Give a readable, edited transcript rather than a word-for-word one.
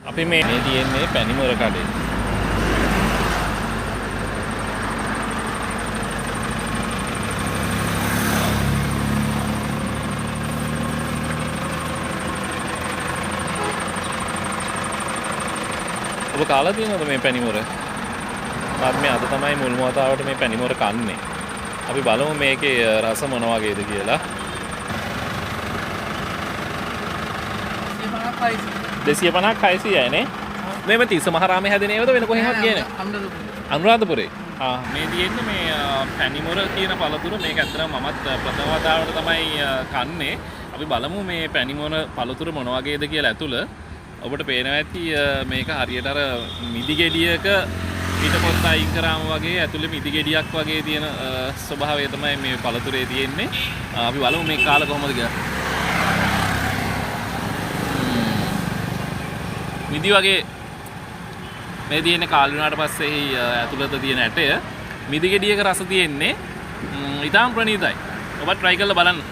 අපි මේ තියෙන්නේ පැණිමොර කඩේ. ඔබ කාලා තියෙනවද මේ පැණිමොර? මාත් මේ අද තමයි මුල්ම වතාවට මේ පැණිමොර කන්නේ. අපි බලමු මේකේ රස මොන වගේද කියලා. 250ක් 600යි නේ? මේ තිස්ස මහරාමේ හැදෙන ඒවද වෙන කොහෙන්වත් ගියේ නෑ? අනුරාධපුරේ. ආ මේ තියෙන්නේ මේ පැණිමොර කියන පළතුර. මේක ඇත්තටම මමත් ප්‍රථම වතාවට තමයි කන්නේ. අපි බලමු මේ පැණිමොර පළතුර මොන වගේද කියලා ඇතුළ. ඔබට පේනවා ඇති මේක හරියට අර මිදි ගෙඩියක පිටපොත්ත අයින් කරාම වගේ ඇතුලේ මිදි ගෙඩියක් වගේ තියෙන ස්වභාවය තමයි මේ පළතුරේ තියෙන්නේ. අපි බලමු මේ කාලා කොහොමද කියලා. මිදි වගේ මේ තියෙන කාල් වුණාට පස්සේ එහි ඇතුළත තියෙන ඇටය මිදි ගෙඩියක රස තියෙන්නේ. ඉතාම ප්‍රණීතයි. ඔබත් try කරලා බලන්න.